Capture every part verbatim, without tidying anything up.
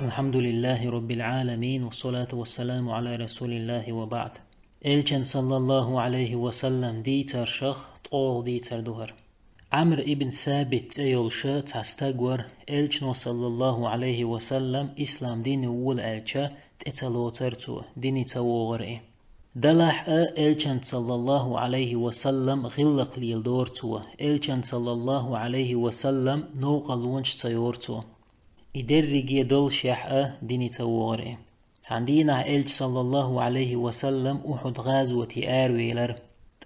الحمد لله رب العالمين، والصلاة والسلام على رسول الله وبعد. Элчан, саллаллаху алейхи ва саллам, дийцаршах тӀолгӀа дийцар ду хӀара. Ӏамр ибн Сабит цӀе йолуша цхьа стаг вара, Элчано, саллаллаху алейхи ва саллам, ислам дине вола аьлча, тӀе ца лоцара цо, дине ца вогӀара и. Далахь а Элчан, саллаллаху алейхи ва саллам, гӀиллакх леладора цо, Элчан, саллаллаху алейхи ва саллам, новкъарлонаш ца йора цо. И дерриге доллушехь а дине ца вогӀара и. Цхьана дийнахь Элча, саллаллаху алейхи ва саллам, Ухьуд гӀазоте аравелара.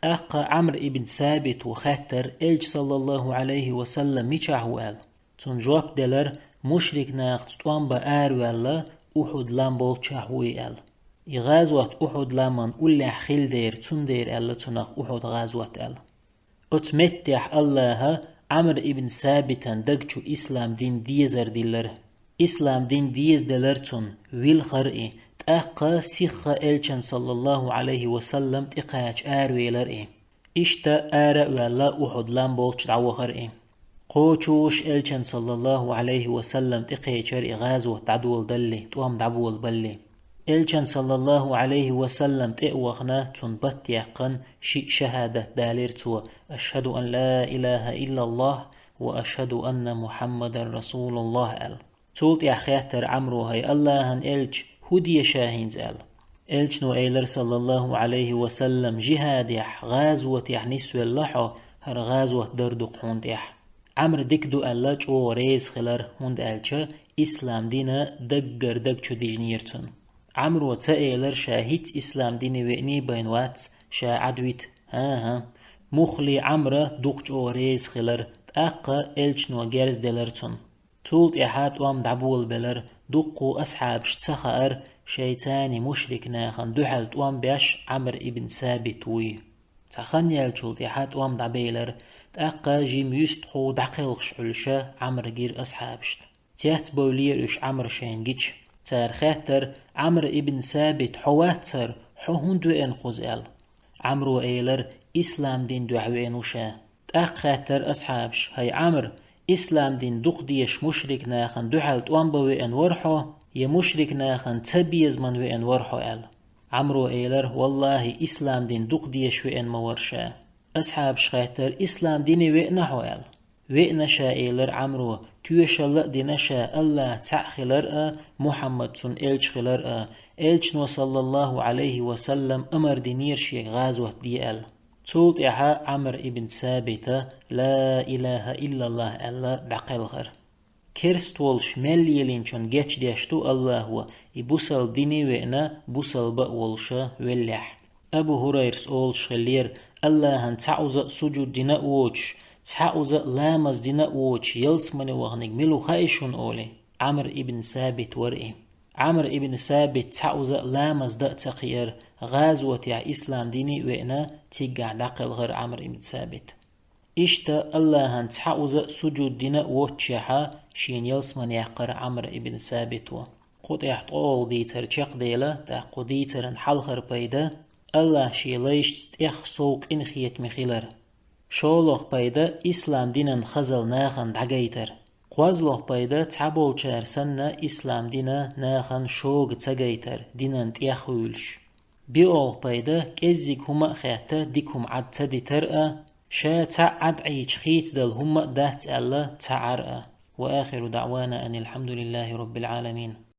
ТӀаккха Ӏамр ибн Сабито хаьттара, Элча, саллаллаху алейхи ва саллам, мичахь ву аьлла. Цунна жоп делара, мушрик нахаца тӀом бан араваьлла, Ухьуд лам болччохь ву и аьлла. И гӀазот Ухьуд ламан уллехь хилла дера, цундела аьлла цунах Ухьуд гӀазот аьлла. Оцу меттехь Аллаха Ӏамр ибн Сабитан даг чу ислам дин дезар диллара. Ислам дин дезаделара цунна, вилхара и, тӀаккха сихха Элчан, саллаллаху алейхи ва саллам, тӀекхача аравелара и. Иштта ара а ваьлла, Ухьуд лам болчу дӀавахара и. Кхочуш Элчан, саллаллаху алейхи ва саллам, тӀекхечара и гӀазот дӀадоладалли, тӀом дӀаболабалли. Элчан, саллаллаху алейхи ва саллам, тӀе а вахана, цунна бат яьккхина, шиъ шахӀадат далийра цо: «Ашхаду ан ла илаха иллаллах ва ашхаду анна Мухьаммадан расулуллах», – аьлла. Цул тӀаьхьа хаьттара Ӏамро: «ХӀай Аллахьан Элча, хӀун де ша хӀинца?» – аьлла. Элчано элира, саллаллаху алейхи ва саллам: «Жихадехь, гӀазотехь нисвелла хьо, хӀара гӀазот дар ду-кх хьуна тӀехь». Ӏамр дика ду аьлла, чӀогӀа реза хилар, хӀунда аьлча ислам дина даггара даг чу дижинера цунна. Ӏамро ца элира, ша хӀинцца ислам дине веъний байна вац, ша Ӏад вита. ХӀан-хӀа. Муххале Ӏамра дукха чӀогӀа реза хилар, тӀаккха Элчано герз делара цунна. Цул тӀаьхьа тӀом дӀаболабелара, дуккха а асхьабаш ца хаьара, шайца мушрик нахана дуьхьал тӀом беш Ӏамр ибн Сабит вуй. Цхьа хан яьллачул тӀаьхьа тӀом дӀабелара, тӀаккха жима юьстахо дӀакхелхаш Ӏуьллуша Ӏамр гира асхьабашна. Цецбевллера уьш Ӏамр шайна гича. Цара хаьттара: «Ӏамр ибн Сабит, хьо вац хӀара, хьо хӀунда веана кхуза?» – аьлла. Ӏамро элира: «Ислам дин дуьхьа веана ву ша». ТӀаккха хаьттара асхьабаша: «ХӀай Ӏамр, ислам дин дукха дезаш мушрик нахана дуьхьал тӀом бан веана вара хьо, я мушрик нахана цабезаман веана вара хьо?» – аьлла. Ӏамро элира: «Валлахи, ислам дин дукха дезаш веана ма вара ша». Асхьабаша хаьттара: «Ислам дине веана хьо?» – аьлла. «Веана ша», – элира Ӏамро, тоьшалла а дина ша Аллах цхьаъ хилар а, Мухьаммад цунна элча хилар а, Элчано, саллаллаху алейхи ва саллам, амар динера шега гӀазот де аьлла. Цул тӀаьхьа Ӏамр ибн Сабита «Ла илаха иллаллах» аьлла дӀакхелхара. Керст волуш мел лелийначунна гечдеш ду Аллахо, и бусалба дине а веана, бусалба а волуша веллехь. Абу ХӀурайрас олуш хиллера: «Аллахьан цхьаъуза а сужуд дина а воцуш, цхьаъуза а ламаз дина а воцуш, ялсамане ваханиг мила ву хаьий шуна?» – олий. Ӏамр ибн Сабит вара и. Ӏамр ибн Сабит цхьаъуза а ламаз дан а ца кхиара, гӀазотехь ислам дине а веана, циггахь дӀакхелхара Ӏамр ибн Сабит. Иштта Аллахьан цхьаъуза а сужуд дина а воццушехьа, шена ялсамане яьккхара Ӏамр ибн Сабито. Кху тӀехь ткъолгӀа дийцар чекхдела, тӀаккха кху дийцаран хьалхара пайда: Аллах шен лайшца тӀех сов къинхетаме хилар. ШолгӀа пайда: ислам динан хазал нахана дӀагайтар. КхозлагӀа пайда: цхьаболчара санна ислам дина нахана шога ца гайтар, динан тӀех а вуьйлуш. БоьалгӀа пайда: кӀеззиг хӀума а хетта, дика хӀума Ӏад ца дитар а, ша цхьаъ Ӏад Ӏийча хийцадала хӀума а дац аьлла ца Ӏар а. Ва ахиру даъвана анил хьамдулиллахи раббил Ӏаламин.